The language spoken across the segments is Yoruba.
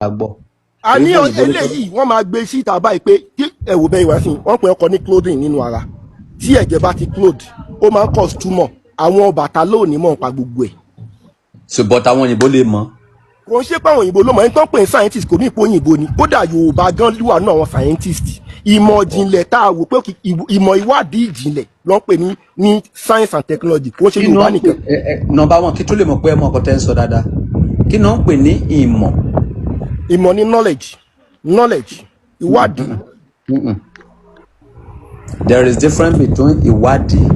Gbọ́. A ní Torí pé òyìnbó ló sọ. Eléyìí wọ́n máa gbé síta báyìí pé kí ẹ wò bẹ́ẹ̀ wá sí, wọ́n pè ọkọ̀ ní clothing nínú ara. Tí ẹ̀jẹ̀ bá ti clot, ó máa ń cause tumor. Àwọn bàtà lónìí mọ̀ nípa gbogbo ẹ̀. So, but àwọn òyìnbó lè mọ̀. Kò ń ṣe pé àwọn òyìnbó ló mọ̀. Ẹni tó ń pè ní scientist, kò ní ìpò òyìnbó ni. Kódà Yorùbá gan wà náà, àwọn scientist. Ìmọ̀ ìjìnlẹ̀ tá a wò pé ìmọ̀ ìwádìí ìjìnlẹ̀ ló ń pè ní science and technology. Kò ń ṣe Kí ni Yorùbá wọ́n ń pè nìkan. Ẹ number one, kí tó lè mọ̀ pé ẹ mọ̀ ọkọ tẹ́ ń sọ dáadáa, kí ni wọ́n ń pè ní ìmọ̀? Ìmọ̀ ní knowledge, ìwádìí. There is difference between ìwádìí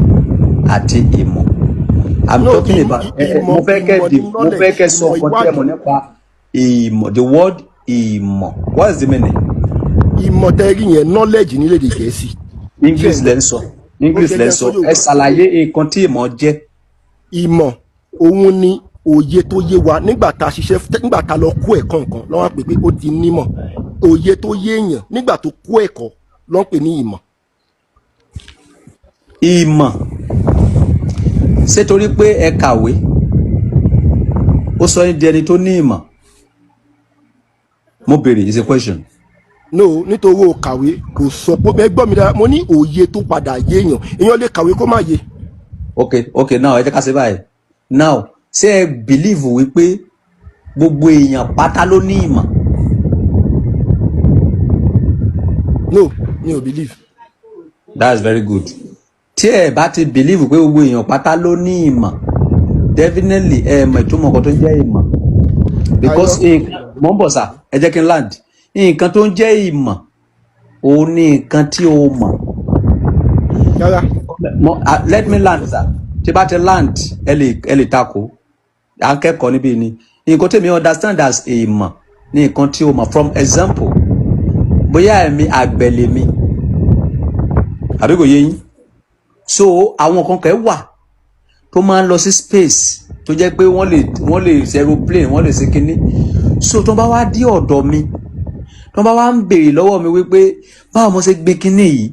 àti ìmọ̀. I'm No, talking about ìmọ̀ mo fẹ́ kẹ́ ìmọ̀ di ní mo fẹ́ knowledge, kẹ́ sọ ìmọ̀ nǹkan tí ẹ mọ̀ ìwádìí. nípa ìmọ̀, the word ìmọ̀. What is the meaning? Ìmọ̀ tẹ́rí yẹn, knowledge ní lédè Gẹ̀ẹ́sì. English lẹ́ ń sọ, English Ó lẹ́ ń jẹ́ sọ. sọ Ẹ Yorùbá. ṣàlàyé nǹkan tí ìmọ̀ jẹ́. Ìmọ̀ òun ni òye tó yé wa nígbà tá a ṣiṣẹ́, nígbà tá a lọ kó ẹ̀kọ́ nǹkan lọ́wọ́ pé ó ti nímọ̀. Òye tó yé èèyàn nígbà tó kó ẹ̀kọ́ ló ń pè ní ìmọ̀. Ìmọ̀, ṣé torí pé ẹ kàwé ó sọ yín di ẹni tó ní ìmọ̀? Mo béèrè, is a question. No, nítorí o kàwé kò sọ pé ẹ gbọ́ mi dára. Mo ní òye tó padà yé èèyàn. Èèyàn lè kàwé kó má yé. Ok, now ẹ jẹ́ ká ṣe báyìí. Now, ṣé ẹ believe wípé gbogbo èèyàn pátá ló ní ìmọ̀? No, mi ò believe. That's very good. Tí ẹ bá ti believe pé gbogbo èèyàn pátá ló ní ìmọ̀, definitely ẹ mọ̀ ìtumọ̀ nǹkan tó ń jẹ́ ìmọ̀, because Ayọ̀. nǹkan mọ̀ ń bọ̀ sà, ẹ jẹ́ kí n land. Nǹkan tó ń jẹ́ ìmọ̀, òun ní nǹkan tí o mọ̀. Rárá. Let me land, sir. Tí bá ti land, ẹ lè takò. À ń kẹ́kọ̀ọ́ níbí ni. Nǹkan tèmi understand as ìmọ̀ ní nǹkan tí o mọ̀. From example, bóyá èmi àgbẹ̀ lèmi, àbí kò yé yín? So àwọn kan kẹ́ wà tó máa ń lọ sí space, tó jẹ́ pé wọ́n lè ṣe aeroplane, wọ́n lè ṣe kinní. So tó bá wá dé ọ̀dọ̀ mi, tó bá wá ń béèrè lọ́wọ́ mi wípé báwo mo ṣe gbé kinní yìí,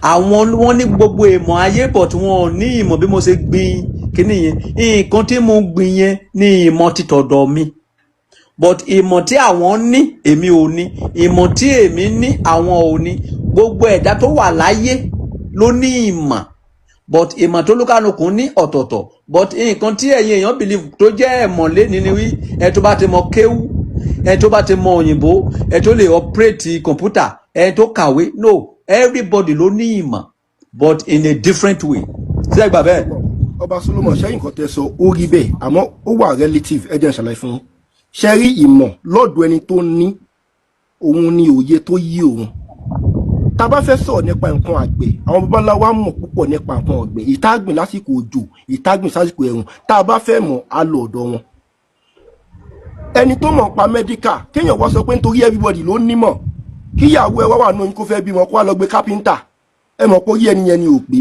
àwọn wọ́n ní gbogbo ìmọ̀ ayé, but wọn ò ní ìmọ̀ bí mo ṣe gbin kinní yẹn. Nǹkan tí mo gbìn yẹn ní ìmọ̀ títọ̀dọ̀ mi, but ìmọ̀ tí àwọn ní, èmi ò ní. Ìmọ̀ tí èmi ní, àwọn ò ní. Gbogbo ẹ̀dá tó wà láyé ló ní ìmọ̀, but ìmọ̀ tó lúkàlùkù ní ọ̀tọ̀ọ̀tọ̀. But nǹkan tí ẹ̀yin èèyàn believe tó jẹ́ ẹ̀mọ̀ léni ni wí, ẹ tó bá ti mọ kéwú, ẹ tó bá ti mọ òyìnbó, ẹ tó lè operate kọ̀ǹpútà, ẹ tó kàwé. No, everybody ló ní ìmọ̀, but in a different way. Ṣé ẹ gbà bẹ́ẹ̀? Ọba Solomon, ṣẹ́yìn nǹkan tẹ́ sọ, ó rí bẹ́ẹ̀, àmọ́ ó wà relative. Ẹ jẹ́ n ṣàlàyé fún yín. Ṣe rí ìmọ̀ lọ́dọ̀ ẹni tó ní, òun ni òye tó yí òun. Tá a bá fẹ́ sọ̀rọ̀ nípa nǹkan àgbẹ̀, àwọn baba ńlá wa mọ̀ púpọ̀ nípa nǹkan ọ̀gbìn, ìtágbìn lásìkò òjò, ìtágbìn sásìkò ẹ̀rùn. Tá a bá fẹ́ mọ̀, á lọ ọ̀dọ̀ wọn. Ẹni tó mọ̀ pa medical, kéèyàn wá sọ pé nítorí everybody ló nímọ̀, kíyàwó ẹ wá wà nù kó fẹ́ bímọ, kó wá lọ gbé kápẹ́ńtà, ẹ mọ̀ pé ó yí ẹni yẹn ni ò pé.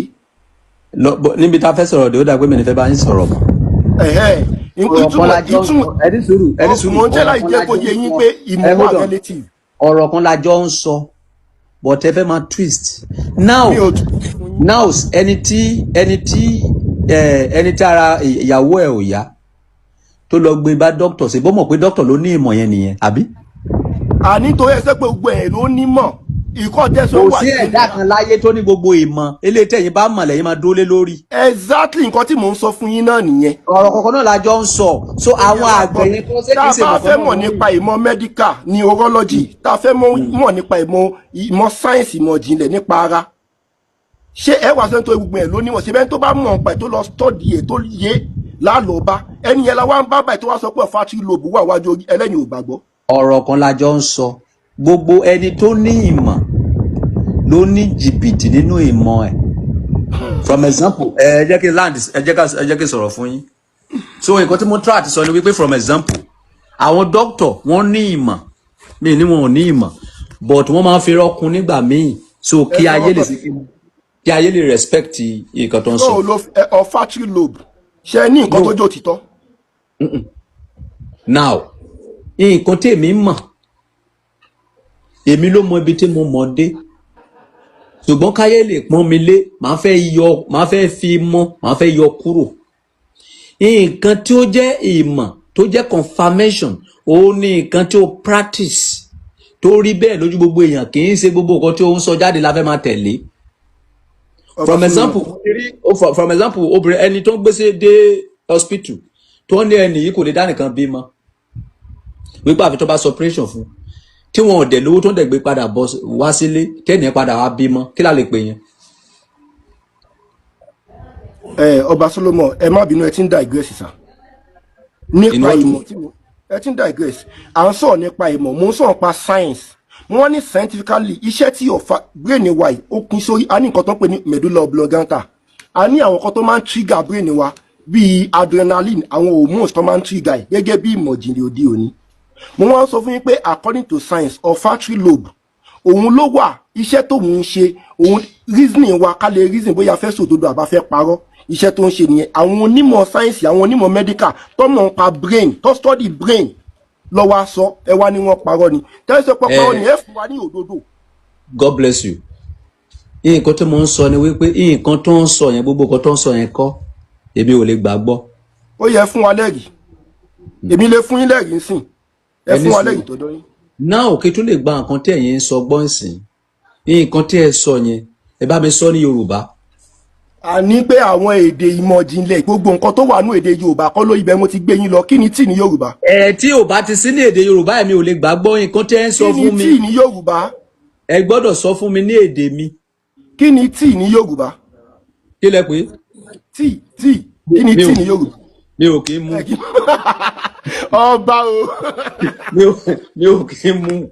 Níbi tá a fẹ́ sọ̀rọ̀ dé, ó dà pé mi ní fẹ́ bá yín sọ̀rọ̀ mọ́. Ẹ̀hẹ́. Ọ̀rọ̀ kan la jọ ń ìtumọ̀ sọ. Ẹ ní sùúrù, ẹ ní sùúrù. Mò ń tẹ́ Ọ̀rọ̀ láì kan jẹ́ la kó jọ yé ń yín sọ. pé ìmọ̀ Ẹ wà hold on. relative. Ọ̀rọ̀ kan la jọ ń sọ, but ẹ fẹ́ máa twist now. Mi ò Now, ẹni tí ara ìyàwó ẹ̀ ò yá, tó lọ gbé bá doctor, ṣe bó mọ̀ pé doctor ló ní ìmọ̀ yẹn nìyẹn, àbí? Àní torí ẹsẹ̀ pé gbogbo ẹ̀ ló nímọ̀, ìkọ́ tẹ́sán Kò wà sí ẹ̀dá kan láyé tó ní gbogbo ìmọ̀. Eléyìí tẹ̀yin bá mọ̀ lẹ́yìn máa dúró lé lórí. Exactly, nǹkan tí mò ń sọ fún yín náà nìyẹn. Ọ̀rọ̀ kọ̀ọ̀kan náà la jọ ń sọ. So àwọn àgbẹ̀ yẹn kọ́, ṣé Tá kìí a ṣe bá ìmọ̀ fẹ́ kan mọ̀ náà? nípa ìmọ̀ medical ní urology, tá a fẹ́ mọ̀ nípa ìmọ̀ sáyẹ́nsì, ìmọ̀ ìjìnlẹ̀ nípa ara, ṣé ẹ wà sẹ́ni tó gbogbo ẹ̀ ló nímọ̀? Ṣe bẹ́ẹ̀ tó bá mọ̀ nípa ẹ̀, tó lọ study ẹ̀, tó yé lálọ́ bá ẹni yẹn la wá ń bá báyìí, tó wá sọ pé olfactory lobe wà wájú ẹlẹ́yìn, ò gbàgbọ́. Ọ̀rọ̀ kan la jọ ń sọ. Gbogbo ẹni tó ní ìmọ̀ ló ní jìbìtì nínú ìmọ̀ ẹ̀. From example, ẹ jẹ́ kí n land, ẹ jẹ́ kí n sọ̀rọ̀ fún yín. So nǹkan tí mo try àti sọ ni wípé, from example, àwọn doctor, wọ́n ní ìmọ̀, mi ní wọn ò ní ìmọ̀, but wọ́n máa ń fi rọ́kun nígbà míì, so kí Ẹ ayé lè sọ sí kí ayé lè respect nǹkan tó ń sọ. So lo olfactory lobe, ṣe ní nǹkan No. tó jẹ́ òtítọ́? Now, nǹkan tí èmi mọ̀, èmi ló mọ ibi tí mo mọ̀ dé, ṣùgbọ́n káyé lè pọ́n mi lé, màá fẹ́ yọ, màá fẹ́ fi mọ́, màá fẹ́ yọ kúrò. Nǹkan tí ó jẹ́ ìmọ̀ tó jẹ́ confirmation, Ó ní nǹkan tí ó practice tó rí bẹ́ẹ̀ lójú gbogbo èèyàn. Kì í ṣe gbogbo nǹkan tí ó ń sọ jáde la fẹ́ máa tẹ̀lé. Ọba From Solomon. example, from example, obìnrin ẹni tó ń gbèsè dé hospital tó ní ẹni yìí kò lè dá nìkan bímọ, wípé àfi tó bá ṣe operation fún, tí wọn ò dẹ̀ lówó, tó ń dẹ̀ gbé padà bọ̀ wá sílé, tẹ́nìyẹn padà wá bímọ, kí la lè pè yẹn? Ẹ Ọba Solomon, ẹ má bínú, ẹ ti ń digress, sir. In Nípa what ìmọ̀ tí mo, ẹ ti ń digress. À ń sọ̀rọ̀ nípa ìmọ̀, mo ń sọ̀rọ̀ nípa science. Mo wá ní scientifically, iṣẹ́ tí ọ̀fà brain wa yìí, ó kún sórí. A ní nǹkan tó ń pè ní medulla oblongata, a ní àwọn kan tó máa ń trigger brain wa bíi adrenaline, àwọn hormones tó máa ń trigger ẹ̀. Gẹ́gẹ́ bí ìmọ̀ ìjìnlẹ̀ òde òní, mo wá ń sọ fún yín pé according to science, olfactory lobe, òun ló wà, iṣẹ́ tóun ń ṣe, òun reasoning wa, ká lè reason bóyá fẹ́ sòdodo àbá fẹ́ parọ́. Iṣẹ́ tó ń ṣe nìyẹn. Àwọn onímọ̀ sáyẹ́nsì, àwọn onímọ̀ medical tó mọ̀ nípa brain, tó study brain lọ́wọ́ á sọ. Ẹ wá ní wọ́n parọ́ ni. Tẹ́lẹ̀ sọ pé parọ́ ni, ẹ fún wa ní òdodo. God bless you. Nǹkan tí mo ń sọ ni wípé nǹkan tó ń sọ yẹn, gbogbo nǹkan tó ń sọ yẹn kọ́, èmi ò lè gbàgbọ́. Ó yẹ fún wa lẹ́rìí. Èmi lè fún yín lẹ́rìí nsìn. Ẹ Ẹ ní fún wa sùúrù. lẹ́rìí tó dọ́ yín. Náà òkè tó lè gba nǹkan tí ẹ̀yin ń sọ gbọ́ ǹsìn, nǹkan tí ẹ sọ yẹn, ẹ bá mi sọ ní Yorùbá. A ní pé àwọn èdè ìmọ̀ ìjìnlẹ̀, gbogbo nǹkan tó wà ní èdè Yorùbá kọ́ ló. Ibẹ̀ mo ti gbé yín lọ. Kí ni tíì ní Yorùbá? Ẹ tí ò bá ti sí ní èdè Yorùbá, èmi ò lè gbàgbọ́ nǹkan tí ẹ ń sọ Kí ni fún mi. tíì ní Yorùbá? Ẹ gbọ́dọ̀ sọ fún mi ní èdè mi. Kí ni tíì ní Yorùbá? Kí lẹ pé? Tíì, tíì, kí ni Mi ò tíì ní Yorùbá? Mi ò kí ń mú. Ọba o. Mi ò kí ń mú,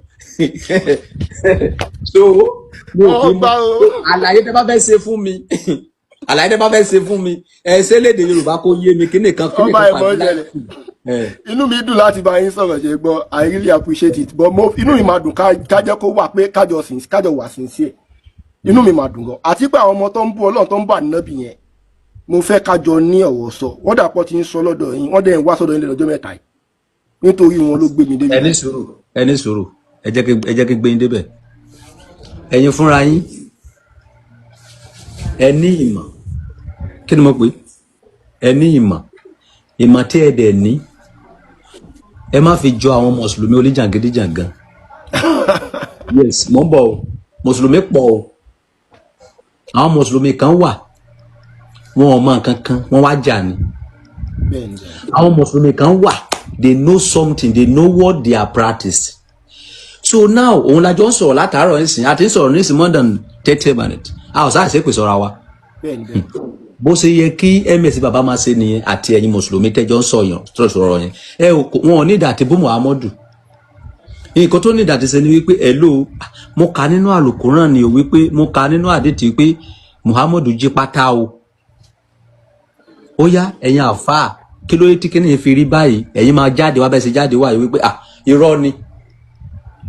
so mi ò kí ń mú. Ọba o. Àlàyé tẹ́ bá fẹ́ ṣe fún mi, àlàyé tẹ́ bá fẹ́ ṣe fún mi, ẹ ṣe lédè Yorùbá kó yé mi. Kí nìkan kí Ọba, nìkan ẹ̀mọ́ pàdé ìṣẹ̀lẹ̀. ẹ. Inú mi dùn láti bá yín sọ̀rọ̀, ṣe gbọ́? I really appreciate it, but mo inú mi máa dùn ká jẹ́ kó wà pé kájọ wà sincere. Inú mi máa dùn gan. Àti pé àwọn ọmọ tó ń bú Ọlọ́run, tó ń bà nábì yẹn, mo fẹ́ kájọ ní ọ̀rọ̀ sọ. Wọ́n dàpọ̀ tí ń sọ lọ́dọ̀ yín, wọ́n dẹ̀ ń wá sọ́dọ̀ yín lọ́jọ́ 3 yìí. Nítorí wọn ló gbé mi débi. Ẹ ní sùúrù, ẹ ní sùúrù. Ẹ jẹ́ kí gbé yín débẹ̀. Ẹ̀yin fúnra yín, ẹ ní ìmọ̀. Kí ni mo pè? Ẹ ní ìmọ̀. Ìmọ̀ tí ẹ dẹ̀ ní, ẹ má fi jọ àwọn mùsùlùmí oníjàngídíjàngan. Yes, mo ń bọ̀ o. Mùsùlùmí pọ̀ o. Àwọn mùsùlùmí kan wà, wọn ò mọ nǹkan kan, wọ́n wá jà ni. Bẹ́ẹ̀ni. Àwọn mùsùlùmí kan wà, they know something, they know what they are practiced. So now, òun la jọ ń sọ̀rọ̀ látàárọ̀ nísìn, àti ń sọ̀rọ̀ nísìn more than 30 minutes, a ò sáà ṣe pè sọ́ra wa. bẹ́ẹ̀ni bẹ́ẹ̀ni Bó ṣe yẹ kí ms bàbá máa ṣe nìyẹn, àti ẹ̀yin mùsùlùmí tẹ́jọ́ ń sọ̀yàn sọ̀rọ̀ yẹn. Ẹ ò wọn ò ní ìdá àti bú Muhammadu. Nǹkan tó ní ìdá àti ṣe ni wípé ẹ ló mo kà nínú àlùkùrán ni o, wípé mo kà nínú àdìtì pé Muhammadu jí pátá o. Ó yá, ẹ̀yin àfáà, kí ló dé tí kíní fi rí báyìí? Ẹ̀yin máa jáde wá bẹ́ẹ̀ ṣe jáde wá yìí wípé, ah, irọ́ ni,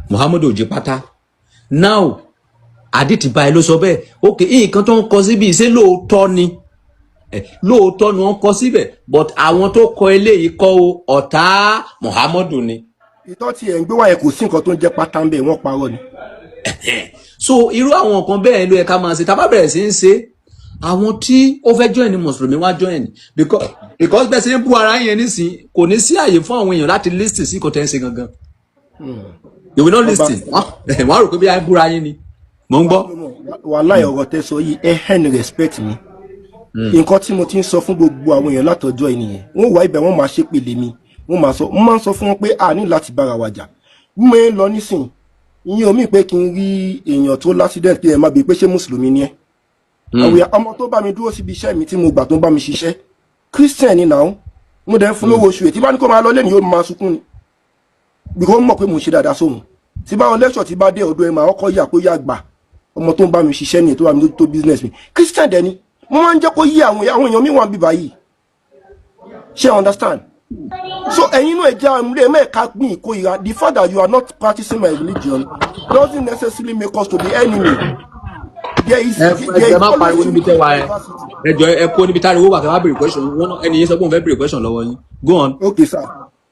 Muhammadu ò jí pátá. Now, àdìtì báyìí ló sọ bẹ́ẹ̀. Ok, nǹkan tó ń kọ síbi, ṣé lóòótọ́ ni? Ẹ lóòótọ́ ni wọ́n kọ síbẹ̀, but àwọn tó kọ eléyìí kọ́ o, ọ̀tá Muhammadu ni. Ìtọ́ tí ẹ̀ ń gbé wá yẹn, kò sí nǹkan tó ń jẹ́ pátá ń bẹ̀, wọ́n parọ́ ni. So irú àwọn nǹkan bẹ́ẹ̀ ló yẹ ká máa ṣe. Tá a bá bẹ̀rẹ̀ sí ń ṣe, àwọn tí ó fẹ́ join ní mùsùlùmí wá join, because bẹ́ẹ̀ ṣe ń bú ara yẹn nísìn, kò ní sí àyè fún àwọn èèyàn láti listen sí kò tẹ́ ń ṣe gangan. They will not listen. Wọ́n á rò pé bí a ń búra yín ni. Mò ń gbọ́. Wàláì, ọ̀rọ̀ tẹ́ sọ yìí, ẹ hẹ́n respect mi. Nǹkan tí mo ti ń sọ fún gbogbo àwọn èèyàn látọjọ́ ènìyàn, wọ́n wá ibẹ̀, wọ́n máa ṣépèlé mi, wọ́n máa sọ. Mo máa ń sọ fún wọn pé a ní láti bára wa jà. Bí mo ń lọ nísìn, ìyẹn omi pé kí n rí èèyàn tó l'accident pé ẹ má bèè pé ṣé mùsùlùmí ni ẹ. Àwòyá ọmọ tó bá mi dúró síbi iṣẹ́ mi tí mo gbà, tó ń bá mi ṣiṣẹ́, Christian ni náà. Mo dẹ̀ ń fún lówó oṣù ẹ̀. Tí bá ní kó máa lọ lẹ́nu, yóò máa sunkún ni, because ó mọ̀ pé mò ń ṣe dáadáa sóhun. Tí bá wọn lecture, tí bá dé ọ̀dọ̀ ẹ̀, máa ọkọ̀ yà pé yà gbà ọmọ tó ń bá mi ṣiṣẹ́ nìyẹn, tó bá mi tó business mi, Christian dẹ̀ ni. Mo máa ń jẹ́ kó yí àwọn èèyàn mi wà bíbá yìí. Ṣé understand? So ẹ̀yin inú ẹja ilé mẹ́ẹ̀ka gbìn ìkórira. The fact that you are not practicing my religion doesn't necessarily make us to be enemy. There is Ẹ there is ẹ má pariwo always níbi tẹ́ wà. Ẹ ẹ jọ, ẹ kó níbi táriwo wà kẹ́ wá béèrè question. Wọn náà, ẹni yẹn sọ pé òun fẹ́ béèrè question lọ́wọ́ yín. Go on. Okay, sir.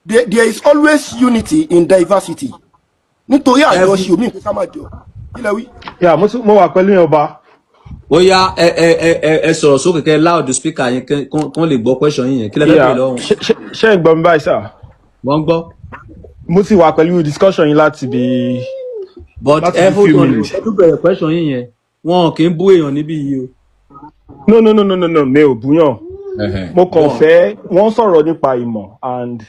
There is always unity in diversity. Nítorí àjọṣe omi nǹkan ká máa jọ kí lẹ wí. Yà, mo wà pẹ̀lú yẹn, ọba. Ó yá, ẹ sọ̀rọ̀ sókè, kẹ́ loud speaker yẹn, kán lè gbọ́ question yín yẹn. Kí lẹ fẹ́ Yà, béèrè lọ́wọ́ wọn? Ṣé ń gbọ́ mi báyìí, sir? Wọ́n ń gbọ́. Mo ti wà pẹ̀lú discussion yín láti bí But láti ẹ bí hold few on, minutes. ẹ tún bẹ̀rẹ̀ question yín yẹn, wọn kì í bú èèyàn níbí yìí o. No, no, no, no, no, no, mi ò búyàn. Mo Go kàn on. fẹ́ wọ́n sọ̀rọ̀ nípa ìmọ̀ and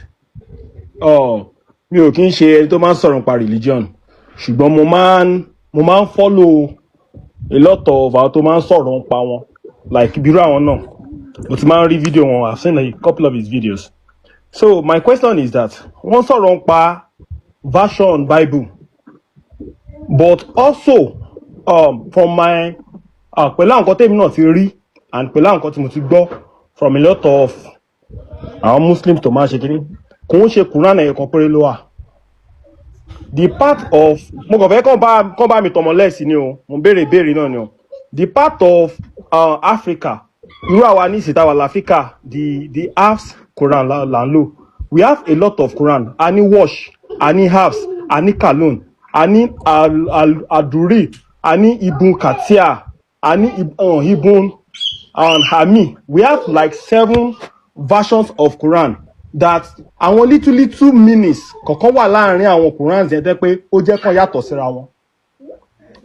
mi ò kí ń ṣe ẹni tó máa ń sọ̀rọ̀ nípa religion, ṣùgbọ́n mo máa ń follow a lot of àwọn tó máa ń sọ̀rọ̀ nípa wọn, like bírú àwọn náà, mo ti máa ń rí fídíò wọn. I've seen a couple of his videos. So my question is that wọ́n sọ̀rọ̀ nípa version Bible, but also from my pẹ̀lú àwọn nǹkan tèmi náà ti rí and pẹ̀lú àwọn nǹkan tí mo ti gbọ́ from a lot of àwọn Muslims tó máa ń ṣe kínní, kò ń ṣe Quran ẹ̀yọ̀ kan péré ló wà. The part of, mo kàn fẹ́ kàn bá mi tọmọ lẹ́sì ni o, mo béèrè ìbéèrè náà ni o. The part of Africa, irú àwa ní ìsìta wà láfíríkà, the Hafs Quran là ń lò. We have a lot of Quran. A ní Warsh, a ní Hafs, a ní Qalun, a ní Aduri, a ní Ibn Kathir, a ní Ibn Hami. We have like seven versions of Quran that àwọn little little meanings kọ̀ọ̀kan wà láàrin àwọn Qurans yẹn tẹ́ pé ó jẹ́ kàn yàtọ̀ síra wọn,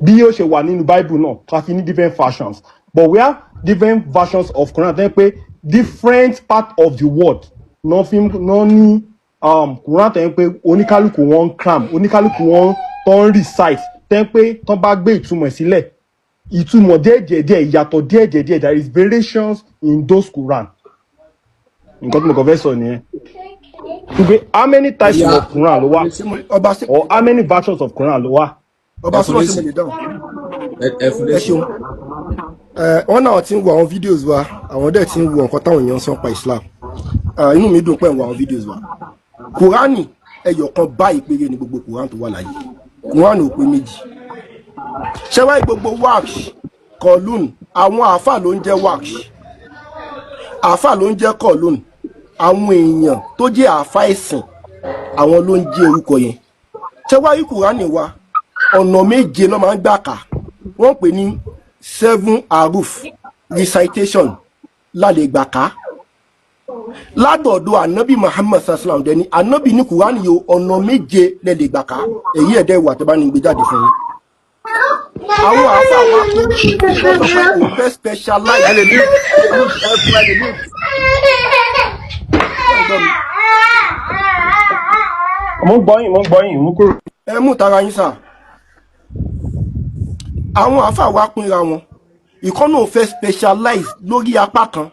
bí ó ṣe wà nínú Bible náà ká fi ní different versions. But we have different versions of Quran tẹ́ pé different part of the world náà fi náà ní Quran tẹ́ pé oníkálukú wọn ń cram, oníkálukú wọn tó ń recite, tẹ́ pé tán bá gbé ìtumọ̀ sílẹ̀, ìtumọ̀ díẹ̀díẹ̀díẹ̀, ìyàtọ̀ díẹ̀díẹ̀díẹ̀, there is variations in those Quran. Nǹkan tí mo kàn fẹ́ sọ nìyẹn wípé how many types of Quran ló wà Ṣé ọba ṣe or how many versions of Quran ló wà? Ọba Ẹ fún sọ̀rọ̀, lésì. ṣé mo lè dáhùn? Ẹ fún Ẹ lésì. ṣeun. Ẹ wọn náà ti ń wo àwọn videos wa, àwọn dẹ̀ ti ń wo nǹkan táwọn èèyàn ń sọ pa Islam. Inú mi dùn pé ń wo àwọn videos wa. Kùránì ẹyọ kan báyìí péré ni gbogbo Kùránì tó wà láyé. Kùránì ò pé méjì. Ṣé wáyé gbogbo Warsh, Qalun, àwọn àáfà ló ń jẹ́ Warsh, àáfà ló ń jẹ́ Qalun. Àwọn èèyàn tó jẹ́ àáfà ẹ̀sìn, àwọn ló ń jẹ́ orúkọ yẹn. Ṣé wáyé Kùránì wa, ọ̀nà méje ló máa ń gbà kà. Wọ́n pè ní seven aruf recitation lálẹ́ gbà ká látọ̀dọ̀ Anabi Muhammad sallam. Dẹni Anabi ní Kùránì yìí, ọ̀nà méje lẹ lè gbà ká. Èyí ẹ̀dẹ́ ìwà tó bá ní gbé jáde fún yín. Àwọn àáfà wa kú, wọ́n sọ pé òun fẹ́ specialize. Ẹ lè ní ẹ fún, ẹ lè ní. Ṣé ẹ gbọ́ mi? Mo ń gbọ́ yín, mo ń gbọ́ yín, mo kúrò. Ẹ mú tara yín sà. Àwọn àáfà wa pínra wọn, ìkọ́nà ò fẹ́ specialize lórí apá kan.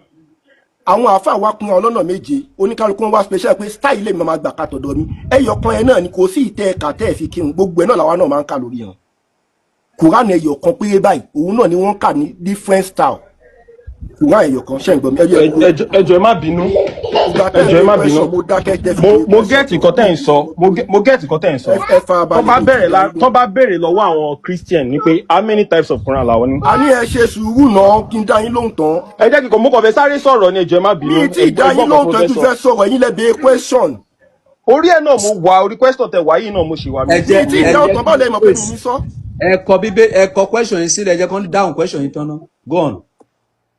Àwọn àáfà wa pínra wọn lọ́nà méje, oníkálukú wọn wá special pé style lè máa gbà ká tọ̀dọ̀ mi. Ẹyọ kan ẹ náà ni, kò sí ìtẹ́ ẹ̀ka tẹ́ ẹ̀ fi kírun, gbogbo ẹ̀ náà làwa náà máa ń kà lórí wọn. Kùránì ẹyọ kan péré báyìí, òun náà ni wọ́n kà ní different style. Kùránì ẹyọ kan. Ṣẹ́ ń gbọ́ mi? Ẹ jọ̀ọ́, ẹ má bínú. Ìgbà tẹ́ Ẹ jọ̀ọ́, ẹ má ẹ bínú. question, mo dákẹ́ tẹ́ fi Mo béèrè mo question. get nǹkan tẹ́ ń sọ, mo get nǹkan tẹ́ ń sọ. Ẹ farabalẹ̀. Tó bá bẹ̀rẹ̀ la, tó bá béèrè lọ́wọ́ àwọn Christian ní pé how many types of Quran làwọn ní. A ní ẹ ṣe sùúrù náà kí n dá yín lóhùn tán. Ẹ jẹ́ kí n kò, mo kàn fẹ́ sáré sọ̀rọ̀ ní. Ẹ jọ̀ọ́, ẹ má bínú. Mi tí ì dá Ẹ gbọ́ yín nǹkan lóhùn tó tán, fẹ́ tún sọ. fẹ́ sọ̀rọ̀, ẹ̀yin lẹ béèrè question. Orí ẹ̀ náà mo wà, orí question tẹ wá yìí náà mo ṣì wà mí. Ẹ jẹ́ Mi tí ì ẹ dáhùn jẹ́ tán, báwo lẹ mọ̀ pé mi ní sọ? Ẹ kọ bíbé, ẹ kọ question yín sílẹ̀, ẹ jẹ́ kán dáhùn question yín tán ná. Go on.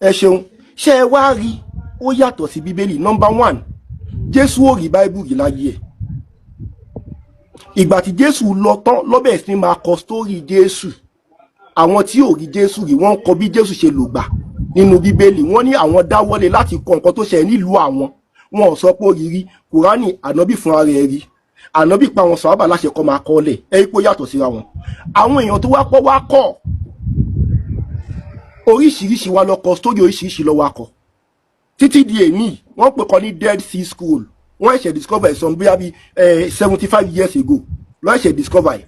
Ẹ ṣeun. Ṣé ẹ wá rí, ó yàtọ̀ sí Bíbélì. Number one, Jésù ò rí Báíbù rí láyé ẹ̀. Ìgbà tí Jésù lọ tán lọ́bẹ̀ sí máa kọ story Jésù. Àwọn tí ò rí Jésù rí, wọ́n ń kọ bí Jésù ṣe lògbà nínú Bíbélì. Wọ́n ní àwọn dáwọ́lé láti kọ nǹkan tó ṣẹlẹ̀ nílùú àwọn. Wọn ò sọ pé ó rí rí. Kùránì, Ànábì fúnra rẹ̀ rí. Ànábì pa àwọn sàhábà láṣẹ kọ́ máa kọ́ lẹ̀. Ẹ pé ó yàtọ̀ síra wọn. Àwọn èèyàn tó wá pọ̀ wá kọ́ oríṣiríṣi wa lọ kọ story oríṣiríṣi lọ wá kọ títí di èní. Wọ́n pè kọ́ ní Dead Sea Scroll. Wọ́n ṣẹ̀ṣẹ̀ discover ẹ̀ some bóyá bíi 75 years ago lọ́n ṣẹ̀ṣẹ̀ discover ẹ̀.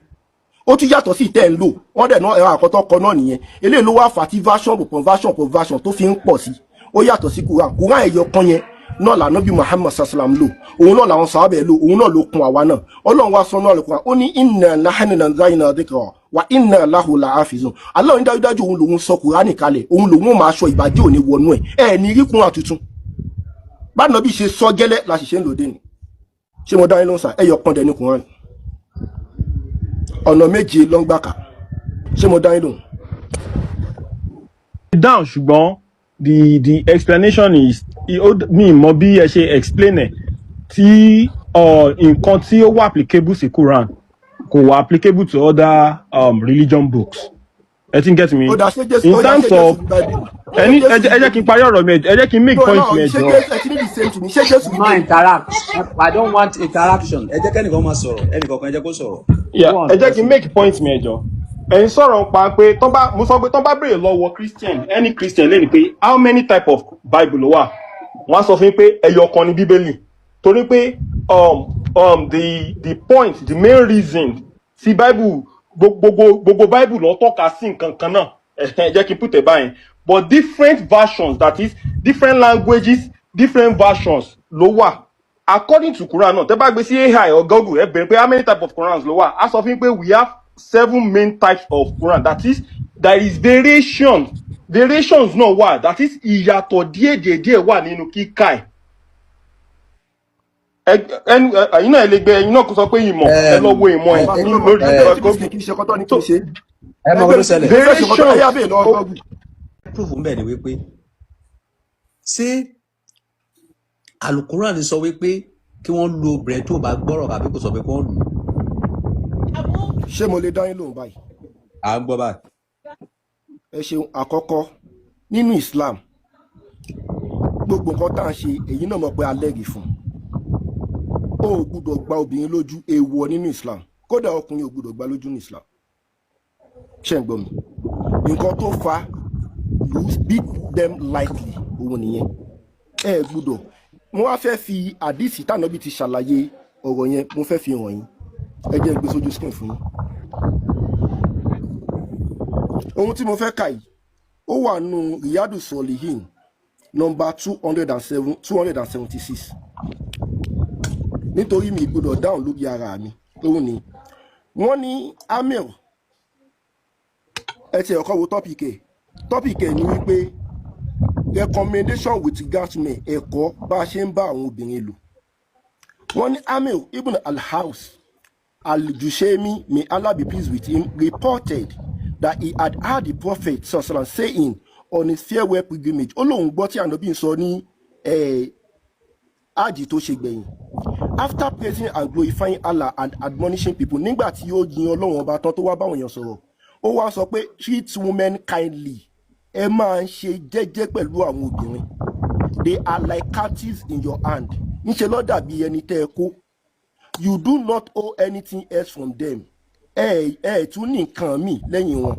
Ó tún yàtọ̀ sí ìtẹ́ ń lò. Wọ́n dẹ̀ náà ẹ̀rọ àkọ́tọ́ kọ náà nìyẹn. Eléyìí ló wá fà tí version upon version upon version tó fi ń pọ̀ sí. Ó yàtọ̀ sí Quran. Quran ẹ̀yọ kan yẹn náà lànàbí Muhammad sallam lò, òun náà làwọn sàábẹ̀ lò, òun náà ló kun àwa náà. Ọlọ́run wá sọ náà lè Quran, ó ní inna nahnu nazzalna dhikra wa inna lahu lahafizun. Allah ní dájúdájú òun lòun sọ Kùránì kalẹ̀, òun lòun ó máa sọ, ìbàjẹ́ òní wọnú ẹ̀. Ẹ̀ ní rí Kùránì tuntun. Báwọn bí ṣe sọ gẹ́lẹ́ la sì ṣe ń lòdì ni. Ṣé mo dá yín lóhùn sá? Ẹyọ kan dẹ̀ ní Kùránì, ọ̀nà méje ló ń gbà kà. Ṣé mo dá yín lóhùn? Down, ṣùgbọ́n the explanation is, mi mọ bí ẹ ṣe explain ẹ tí Nǹkan tí ó wà applicable sí Quran kò wà applicable to other religion books. Ẹ ti ń get me? Ó dà, ṣé Jésù In ó dà, terms ṣé Jésù of ní Bible? Ṣé ẹni Jésù ẹ jẹ́ kí n parí ọ̀rọ̀ mi, ẹ jẹ́ kí n make No, point no, mi, ẹ ṣé jọ̀ọ́. Jésù, ẹ ti ní the same to me, ṣé Jésù ní Má Bible? interact. I don't want interaction. Ẹ jẹ́ kẹ́nìkan máa sọ̀rọ̀, ẹnìkankan ẹ jẹ́ kó sọ̀rọ̀. Yeah, Go on, ẹ jẹ́ kí n Blessing. make point mi, ẹ jọ̀ọ́. Ẹ̀ ń sọ̀rọ̀ nípa pé tán bá, mo sọ pé tán bá béèrè lọ́wọ́ Christian, any Christian lẹ́nu pé how many type of Bible ló wà, wọ́n á sọ fún yín pé ẹyọ kan ní Bíbélì, torí pé the point, the main reason tí Bible, gbogbo Bible ló tọ́ka sí nǹkan kan náà. Ẹ jẹ́ kí n put it báyìí, but different versions, that is, different languages, different versions ló wà. According to Quran náà, tẹ́ bá gbé sí AI or Google, ẹ bẹ̀rẹ̀ pé how many type of Qurans ló wà, á sọ fún yín pé we have seven main types of Quran. That is, there is variation, variations náà wà, that is, ìyàtọ̀ díẹ̀ díẹ̀ díẹ̀ wà nínú kíkà ẹ̀. Ẹ̀yin náà, ẹ lè gbé, ẹ̀yin náà kó sọ pé ìmọ̀, ẹ lọ wo ìmọ̀ ẹ̀ Ọba ní Solomon, lórí ẹgbẹ́ tí Google. kì í ṣe kọ́tọ́ ní kí n ṣe. Ẹ mọ Ẹgbẹ́ ohun tó ṣẹlẹ̀. mi fẹ́ ṣe kọ́tọ́, ẹ̀yà Variations bẹ́ẹ̀ lọ́wọ́ Google. Proof ń bẹ̀ ni wípé, ṣé Alukuran sọ wípé kí wọ́n lu obìnrin tó bá gbọ́rọ̀, àbí kò sọ pé kí wọ́n lù ú? Ṣé mo lè dá yín lóhùn báyìí? À ń gbọ́ báyìí. Ẹ ṣeun. Àkọ́kọ́, nínú Islam, gbogbo nǹkan tá à ń ṣe, èyí náà mọ̀ pé alẹ́rìí fún o. Ò gbúdọ̀ gba obìnrin lójú, èèwọ̀ nínú Islam. Kódà ọkùnrin ò gbúdọ̀ gba lójú ní Islam. Ṣé ń gbọ́ mi? Nǹkan tó fa "you beat them lightly", òun nìyẹn. Ẹ gbúdọ̀, mo wá fẹ́ fi àdìsí tànàbí ti ṣàlàyé ọ̀rọ̀ yẹn, mo fẹ́ fi hàn yín. Ẹ jẹ́ n gbé sójú screen fún yín. Ohun tí mo fẹ́ kà yìí, ó wà nù Riyadu Solihin, number 207, 276, nítorí mi gbọ́dọ̀ dáhùn lórí ara mi. Òun ni wọ́n ní Amir. Ẹ ti ẹ̀kọ́ wo topic ẹ̀. Topic ẹ̀ ni wípé "Recommendation with regards to men", ẹ̀kọ́ bá a ṣe ń bá àwọn obìnrin lò. Wọ́n ní Amir ibn al-Haus al-Jushaymi, may Allah be pleased with him, reported that he had heard the Prophet sallallahu saying on his farewell pilgrimage. Ó lóun gbọ́ tí Ànábì ń sọ ní ájì tó ṣe gbẹ̀yìn, after praising and glorifying Allah and admonishing people, nígbà tí ó yin Ọlọ́run Ọba tán, tó wá báwọn èèyàn sọ̀rọ̀, ó wá sọ pé, "Treat women kindly." Ẹ máa ń ṣe jẹ́jẹ́ pẹ̀lú àwọn obìnrin. "They are like captives in your hand." Níṣẹ́ ló dàbí ẹni tẹ́ ẹ kó. "You do not owe anything else from them." Ẹ tún ní nǹkan míì lẹ́yìn wọn.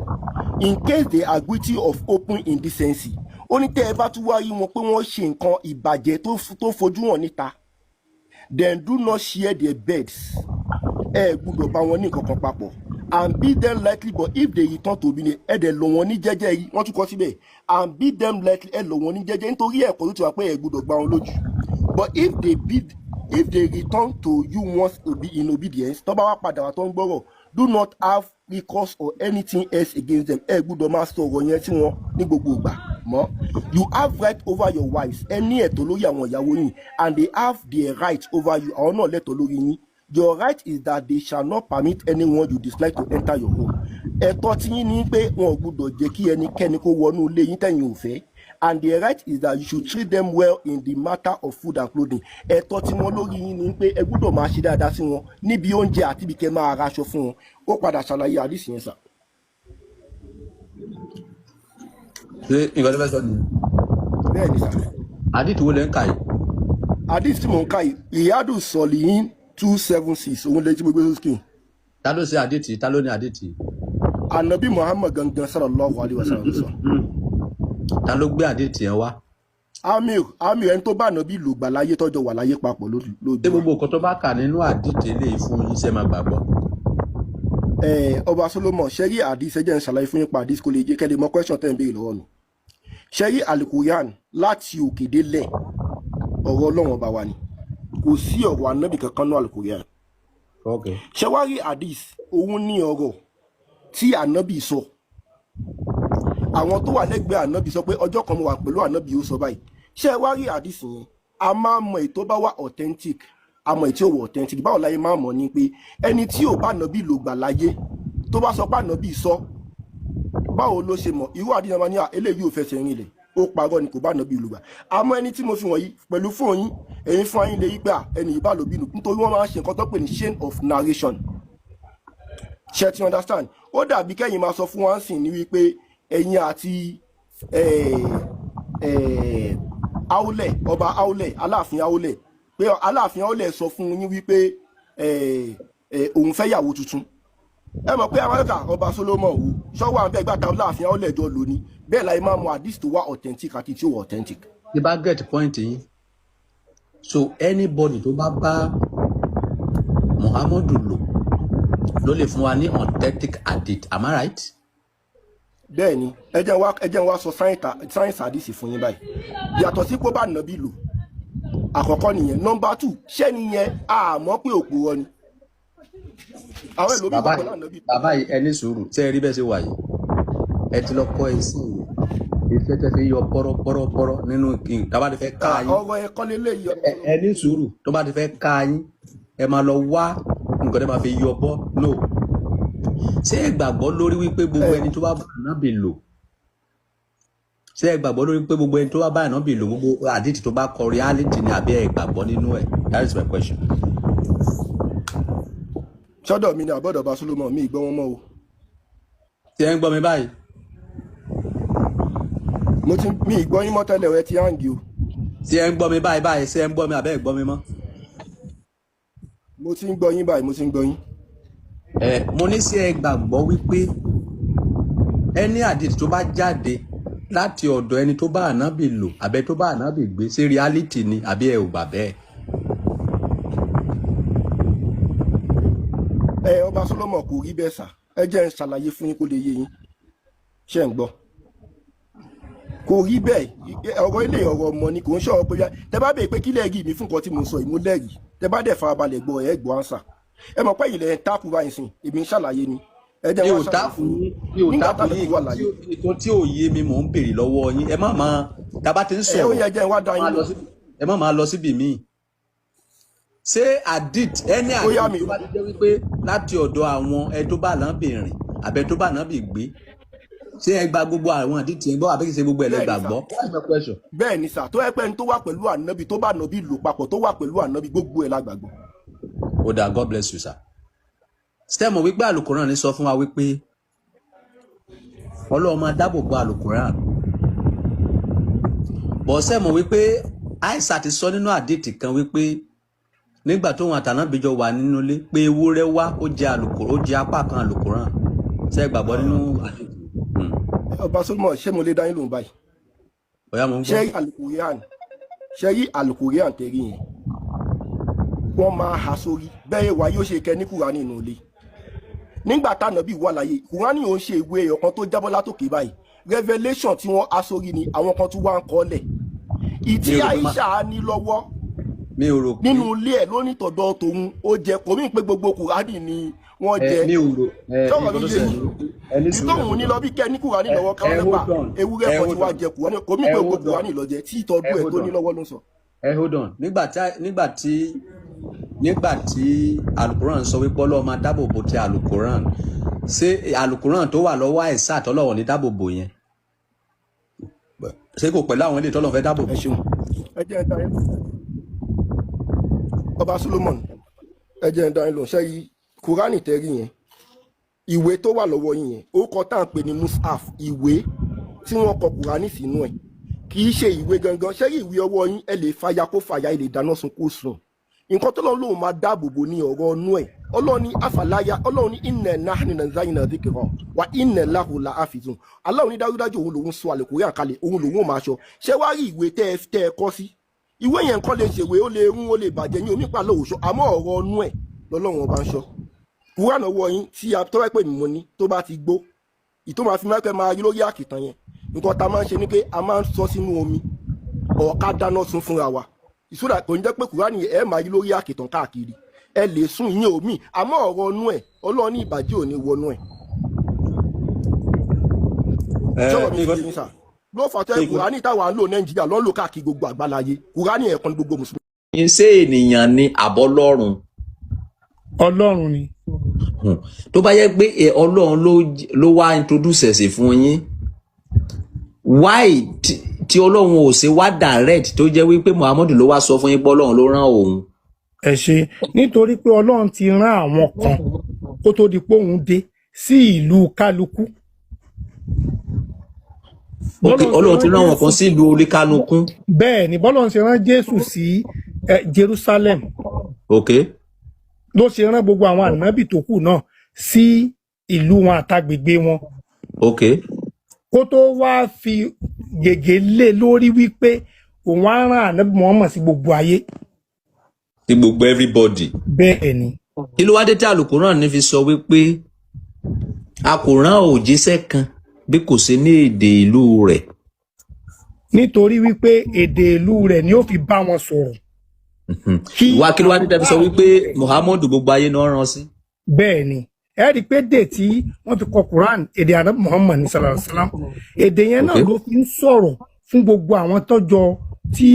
"In case they are guilty of open indecency", ó ní tẹ́ ẹ bá tún wá rí wọn pé wọ́n ṣe nǹkan ìbàjẹ́ tó fojú hàn níta, "then do not share their beds." Ẹ gbọ́dọ̀ bá wọn ní nǹkan kan papọ̀. "And beat them lightly, but if they return to obedience", ẹ dẹ̀ lò wọ́n ní jẹ́jẹ́ yìí. Wọ́n tún kọ síbẹ̀, "And beat them lightly", ẹ lò wọ́n ní jẹ́jẹ́, nítorí ẹ̀kọ́ tó ti wà pé ẹ gbọ́dọ̀ gbá wọn lójú. "But if they return to you once in obedience", tó bá wá padà wá tó ń gbọ́rọ̀, "do not have recourse or anything else against them." Ẹ gbọ́dọ̀ máa sọ ọ̀rọ̀ yẹn sí wọn ní gbogbo ìgbà mọ́. "You have right over your wives." Ẹ ní ẹ̀tọ́ lórí àwọn ìyàwó yín. "And they have their right over you." Àwọn náà lẹ́tọ̀ọ́ lórí yín. "Your right is that they shall not permit anyone you dislike to enter your home." Ẹ̀tọ́ tí yín ní pé wọn ò gbọ́dọ̀ jẹ́ kí ẹnikẹ́ni kó wọnú ilé yín tẹ̀yin ò fẹ́. "And their right is that you should treat them well in the matter of food and clothing." Ẹ̀tọ́ tí wọ́n lórí yín ni pé ẹ gbọ́dọ̀ máa ṣe dáadáa sí wọn níbi oúnjẹ àti ibi kẹ́ máa raṣọ fún wọn. Ó padà ṣàlàyé àdìsí yẹn sà. Ṣé nǹkan tó fẹ́ sọ nìyẹn? Bẹ́ẹ̀ ni sà. Àdìtú wo lẹ ń kà yìí? Àdìsí tí mò ń kà yìí, Riyadu Solihin 276, òun lè tí mo gbé sókè. Ta ló ṣe àdìtì? Ta ló ní àdìtì? Anabi Muhammad gangan, sallallahu alayhi wa sallam, sọ. Ta ló gbé àdìtì yẹn wá? Amir, ẹni tó bá Anabi lò gbà láyé, tọ́jọ́ wà láyé papọ̀ ló Ṣé gbé wá. gbogbo nǹkan tó bá kà nínú àdìtì eléyìí fún yín, ṣe máa gbàgbọ́? Ọba Solomon, ṣẹ́rí àdìs, ẹ jẹ́ n ṣàlàyé fún yín pa àdìs kó lè jẹ́ kẹ́lẹ́ mọ question tẹ́ ń béèrè lọ́wọ́ mi. Ṣẹ́rí Alukuran láti òkè délẹ̀, ọ̀rọ̀ Ọlọ́run Ọba wa ni. Kò sí ọ̀rọ̀ Anabi kankan ní Alukuran. Ṣé wá rí àdìs, òun ní ọ̀rọ̀ tí Anabi sọ, àwọn tó wà lẹ́gbẹ̀ẹ́ Anabi sọ pé ọjọ́ kan mo wà pẹ̀lú Anabi, ó sọ báyìí. Ṣé wá rí àdìs yẹn, a máa mọ èyí tó bá wà authentic, a mọ èyí tí ò wà authentic. Báwo láyé máa mọ̀ ni pé ẹni tí ò bá Anabi lò gbà láyé, tó bá sọ pé Anabi sọ, báwo ló ṣe mọ̀? Irú àdìs náà máa ní à eléyìí ò fẹsẹ̀ rinlẹ̀. Ó parọ́ ni, kò bá ànábì lùgbà. Àmọ́ ẹni tí mo fi wọ̀nyí pẹ̀lú fóònù yín, ẹ̀yin fún ayín lè yí gbà ẹni yìí bá lòbí nù, nítorí wọ́n máa ń ṣe nǹkan tó pè ní chain of narration. Ṣe ti understand? Ó dàbí kẹ́yìn máa sọ fún wa sìn ní wípé ẹ̀yin àti Aólẹ̀, ọba Aólẹ̀, Aláàfin Aólẹ̀, pé Aláàfin Aólẹ̀ sọ fún yín wípé òun fẹ́ yàwó tuntun. Ẹ mọ̀ pé amẹ́ríkà, ọba Solomon o ṣọ́wọ́ àwọn bẹ́ẹ̀ gbàtà Aláàfin Aólẹ̀ jọ lónìí. Bẹ́ẹ̀ láì máa mọ àdìs tó wà authentic àti tí ó wà authentic. Tí bá get point yín, so anybody tó bá bá Muhammadu lò ló lè fún wa ní authentic hadith, am I right? Bẹ́ẹ̀ ni. Ẹ jẹ́ n wá sọ science àdìsí fún yín báyìí. Yàtọ̀ sí pé ó bá nàbí lò, àkọ́kọ́ nìyẹn. Number two, ṣẹ́ni yẹn àmọ́ pé òpùrọ́ ni àwọn ẹlòmíì Bàbá wà pẹ̀lú yìí, ànábì. Bàbá yìí, ẹ ní sùúrù. Ṣé ẹ rí bẹ́ẹ̀ ṣe wà yìí? Ẹ ti lọ kọ́ ẹ sí ìyẹn iṣẹ́ tẹ́ fi yọ pọ́rọ́pọ́rọ́pọ́rọ́ nínú kí tá bá ti fẹ́ ká yín. Ọ̀rọ̀ ẹ̀kọ́ lélẹ́yìí. Ẹ ní sùúrù. Tó bá ti fẹ́ ká yín, ẹ máa lọ wá nǹkan tẹ́ máa fi yọ bọ́. No, ṣé ẹ gbàgbọ́ lórí wípé gbogbo ẹni tó bá bá ànábì lò, ṣé ẹ gbàgbọ́ lórí pé gbogbo ẹni tó bá bá ànábì lò, gbogbo àdìtì tó bá kọ, reality ni, àbí ẹ gbàgbọ́ nínú ẹ̀? That is my question. Sọ́dọ̀ mi ni àbọ̀dọ̀ ọba Solomon? Mi ìgbọ́ wọn mọ́ o. Ṣé ẹ ń gbọ́ mi báyìí? Mo ti mi ìgbọ́ yín mọ́ tẹ́lẹ̀, rẹ ti hang o. Ṣé ẹ ń gbọ́ mi báyìí báyìí? Ṣé ẹ ń gbọ́ mi àbẹ́ ẹ gbọ́ mi mọ́? Mo ti ń gbọ́ yín báyìí, mo ti ń gbọ́ yín. Ẹ mo ní, ṣé ẹ gbàgbọ́ wípé ẹni àdìtì tó bá jáde láti ọ̀dọ̀ ẹni tó bá ànábì lò àbẹ tó bá ànábì gbé, ṣé reality ni, àbí ẹ ò gbà bẹ́ẹ̀? Ẹ ọba Solomon, kò rí bẹ́ẹ̀ sà. Ẹ jẹ́ ń ṣàlàyé fún yín kó lè yé yín. Ṣé ń gbọ́? Kò rí bẹ́ẹ̀. Ọ̀rọ̀ ilé, ọ̀rọ̀ ọmọ ni, kò ń ṣọ̀rọ̀ pé tẹ bá bèè pé kí lẹ́ẹ̀rí mi fún nǹkan tí mo sọ yìí. Mo lẹ́rìí. Tẹ bá dẹ̀ farabalẹ̀ gbọ́, ẹ gbọ́ ánsà. Ẹ mọ̀ pé ilẹ̀ ń tákù báyìí sìn, èmi ń ṣàlàyé ni. Ẹ jẹ́ Mi wá ò ṣàlàyé tákù fún yín. yín, mi ò Nígbà tákù táwọn yín. wà láyé Nǹkan tí ò yé mi, mò ń béèrè lọ́wọ́ yín. Ẹ má máa tá a bá ti ń Ẹ ó sọ̀rọ̀, yẹ jẹ́ ń wá dá ẹ má yín lọ lò. ẹ má máa lọ síbi míì. Ṣé hadith, ẹni Ó yá hadith mi. tó bá ti jẹ́ wípé láti ọ̀dọ̀ àwọn ẹ tó bá ànábì rìn àbẹ tó bá ànábì gbé, ṣé ẹ gba gbogbo àwọn hadith yẹn gbọ́, àbí kì í ṣe gbogbo ẹ̀ lẹ Bẹ́ẹ̀ ni sà. gbàgbọ́? That's my question. Bẹ́ẹ̀ ni sà. Tó ẹ pẹ́ ní tó wà pẹ̀lú ànábì, tó bá ànábì lò papọ̀, tó wà pẹ̀lú ànábì, gbogbo ẹ̀ la gbàgbọ́. Ó dáa, God bless you, sir. Sẹ́mo wípé àlùkùránì ní sọ fún wa wípé Ọlọ́run máa dáàbò bo àlùkùránì bọ̀? Sẹ́mo wípé Aisha ti sọ nínú àdìtì kan wípé nígbà tóun àtànábì jọ wà nínú ilé, pé ewúrẹ́ wá, ó jẹ àlùkùránì, ó jẹ apá kan àlùkùránì? Ṣé ẹ gbàgbọ́ nínú àdìtì? Ọba Solomon, ṣé mo lè dá yín lóhùn báyìí? Ọ̀yá, mo ń Ṣé gbọ́. rí alukurian, ṣé rí alukurian tẹ̀rí yẹn, wọ́n máa ha sórí bẹ́ẹ̀ wá yóò ṣe kẹ́ ní Kúránì nínú ilé nígbà tánàbí wà láyé. Kúránì ò ń ṣe ìwé ẹyọ kan tó jábọ́ látòkè báyìí. Revelation tí wọ́n há sórí ni àwọn kan tún wá ń kọ́ lẹ̀ ìtí Mi ò rò pé Aisha ní lọ́wọ́ Mi ò rò pé nínú ilé ẹ̀ lónìí tọ̀dọ̀ tòun ó jẹ kò mí pé gbogbo Kúránì ni wọ́n Ẹ jẹ. mi ò rò ẹ Sọ̀rọ̀ nǹkan mi tó yé ṣẹlẹ̀ yín? ní wípé ẹ ní sùúrù, ẹ Ìtòhun ní hold lọ on. bí kẹ́ ní Kúránì Ẹ lọ́wọ́ ẹ káwọn nípa hold on. ewúrẹ́ Ẹ kan tí hold wàá on. jẹ Kúránì, kò mí Ẹ pé gbogbo hold on. Kúránì lọ jẹ tí ìtọ́jú Ẹ ẹ̀ tó hold ní on. lọ́wọ́ ló ń sọ. Ẹ hold on. Nígbà tí alukoran sọ wípé Ọlọ́run máa dáàbò bo ti alukoran, ṣé alukoran tó wà lọ́wọ́ àìsàn àtọ́lọ́wọ̀n ní dáàbò bo yẹn, ṣé kò pẹ̀lú àwọn ilé ìtọ́lọ́run fẹ́ dáàbò Ẹ bò? ṣeun. Ẹ jẹ́ ẹ dá yín, ọba Solomon, ẹ jẹ́ ẹ dá yín lóhùn. Ṣé yí Kúránì tẹ́rí yẹn, ìwé tó wà lọ́wọ́ yín yẹn, orúkọ tá à ń pè ní mushaf, ìwé tí wọ́n kọ Kúránì sínú ẹ̀, kì í ṣe ìwé gangan. Ṣé ìwé ọwọ́ yín, ẹ lè fàya kó fàya, ẹ lè dáná sun kó sùn. Nǹkan tó lọ́n lóun máa dáàbò bò ní ọ̀rọ̀ ọnú ẹ̀. Ọlọ́run ní àfàláyà, Ọlọ́run ní inna nahnu nazzalna dhikra wa inna lahu lahafizun. Ọlọ́run ní dájúdájú òun lòun sọ àlùkùránì kalẹ̀, òun lòun ò máa ṣọ. Ṣé wàá rí ìwé tẹ́ ẹ kọ́ sí ìwé yẹn, nǹkan lè ṣèwé, ó lè rún, ó lè bàjẹ́ ní omi pàlọ́ òṣọ, àmọ́ ọ̀rọ̀ ọnú ẹ̀ lọ́lọ́run ọba ń ṣọ. Kúránì ọwọ́ yín tí a tọ́wẹ́ pè mí, mo ní tó bá ti gbó ìtò máa fi máa pẹ́ máa rí lórí àkìtàn yẹn. Nǹkan tá a máa ń ṣe ni pé a máa ń sọ sínú omi ọ̀ká dáná sun fúnra wa ìṣúra. Kò ní jẹ́ pé Kúránì ẹ̀ máa rí lórí àkìtàn káàkiri. Ẹ lè sún ìyẹn omi, àmọ́ ọ̀rọ̀ ọnú ẹ̀, Ọlọ́run ní ìbàjẹ́ ò ní wọnú ẹ̀. Ẹ Sọ̀rọ̀ mi nǹkan ti yé yín sà? Ló fà tó ẹ nǹkan Kúránì táwa ń lò Nàìjíríà ló ń lò káàkiri gbogbo àgbáláyé. Kúránì ẹ̀kan ní gbogbo mùsùlùmí. Ṣé ènìyàn ni àbọ́lọ́run? Ọlọ́run ni. Tó bá yẹ pé Ọlọ́run ló wá introduce ẹ̀sìn fún yín, why tí Tí Ọlọ́run ò ṣe wá direct, tó jẹ́ wípé Muhammadu ló wá sọ fún yín pé Ọlọ́run ló rán òun? Ẹ ṣe, nítorí pé Ọlọ́run ti rán àwọn kan kó tó di pé òun dé sí ìlú kálukú. Ok. Bọ́lọ́run ṣe Ọlọ́run ti rán rán àwọn kan Jésù sí ìlú oríkánukún. Bẹ́ẹ̀ ni, bọ́lọ́run ṣe rán Jésù sí Jerusalem ló ṣe rán gbogbo àwọn ànábì tó kù náà sí ìlú wọn àtàgbègbè wọn, kó tó wá fi gègé lé lórí wípé òun á rán ànábì Muhammad sí gbogbo ayé. Sí gbogbo everybody. Bẹ́ẹ̀ ni. Kí ló wá dé tí Àlùkùránì ní fi sọ wípé a kò rán òjíṣẹ́ kan bí kò sí ní èdè ìlú rẹ̀? Nítorí wípé èdè ìlú rẹ̀ ni ó fi bá wọn sọ̀rọ̀ kí Wá, kí ló wá dé tẹ́ fi sọ wípé Muhammadu, gbogbo ayé náà rán sí? Bẹ́ẹ̀ ni, ẹ rí i pé èdè tí wọ́n fi kọ Quran, èdè ànábì Muhammad ní sallallahu alaihi wasallam, èdè yẹn náà ló fi ń sọ̀rọ̀ fún gbogbo àwọn tọ́jọ tí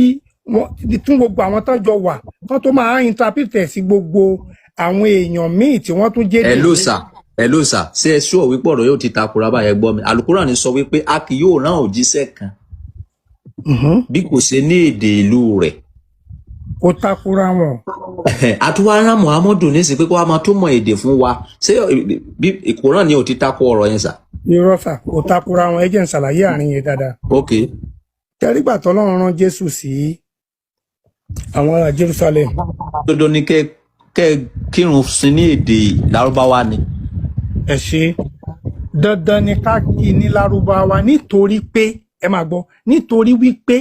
wọ́n, fún gbogbo àwọn tọ́jọ wà kán tó máa interpret ẹ̀ sí gbogbo àwọn èèyàn míì tí wọ́n tún jẹ́. Hello sir, hello sir, ṣé ẹ sọ wípé ọ̀rọ̀ yóò ti takora báyẹn? Gbọ́ mi, Àlùkùránì sọ wípé a kì yóò rán òjíṣẹ́ kan bí kò ṣe ní èdè ìlú rẹ̀. Kó takora wọn. Àtúwá rán Muhammadu nísìnyí pé kó wá máa túmọ̀ èdè fún wa. Ṣé bí Kùránì ò ti takò ọ̀rọ̀ yẹn sà? Irọ́ sà, kò takora wọn. Ẹ jẹ́ n ṣàlàyé àárín yẹn dáadáa. Ok. Tẹ́rígbà tọ́lọ́run rán Jésù sí àwọn ará Jerusalem, Dandan ni kẹ́ kírun sí ní èdè Lárúbáwá ni? Ẹ ṣe, dandan ni ká kí ní Lárúbáwá, nítorí pé, ẹ máa gbọ́, nítorí wípé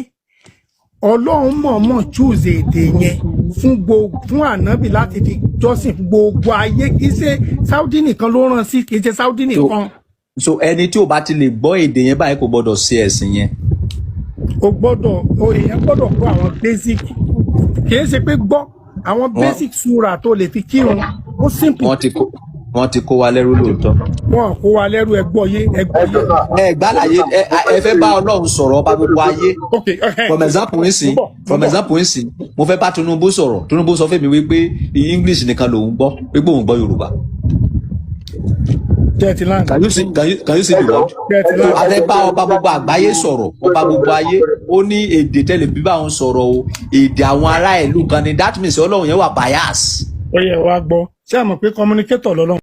Ọlọ́run mọ̀ọ́mọ̀ choose èdè yẹn fún gbogbo, fún ànábì láti fi jọ́sìn fún gbogbo ayé. Kì í ṣe Saudi nìkan ló rán sí, kì í ṣe Saudi nìkan. So ẹni tí ò bá ti lè gbọ́ èdè yẹn báyìí kò gbọ́dọ̀ ṣe ẹ̀sìn yẹn? O gbọ́dọ̀, o èèyàn gbọ́dọ̀ gbọ́ àwọn basic, kì í ṣe pé gbọ́ àwọn basic sura tó lè fi kírun. Ó simple. Wọ́n ti kó wa lẹ́rú lóòótọ́. Wọn kó wa lẹ́rú. Ẹ gbọ́ yé, ẹ gbọ́ yé. Ẹ gbàlàyé, ẹ fẹ́ bá Ọlọ́run sọ̀rọ̀, ọba gbogbo ayé. Ok. From example nsìn, Mo bọ̀, mo from bọ̀. example nsìn, mo fẹ́ bá Tinubu sọ̀rọ̀. Tinubu sọ fún mi wípé English nìkan lòun gbọ́, wípé òun gbọ́ Yorùbá. Jẹ́ ti land. Can you see the word? Jẹ́ ti So land. a fẹ́ bá ọba gbogbo àgbáyé sọ̀rọ̀, ọba gbogbo ayé, ó ní èdè tẹ́lẹ̀ bí bá òun sọ̀rọ̀ o, èdè àwọn ará ìlú kan ni. That means Ọlọ́run yẹn wà bias. Ó yẹ wá gbọ́. Ṣé ẹ mọ̀ pé communicator lọ́lọ́run?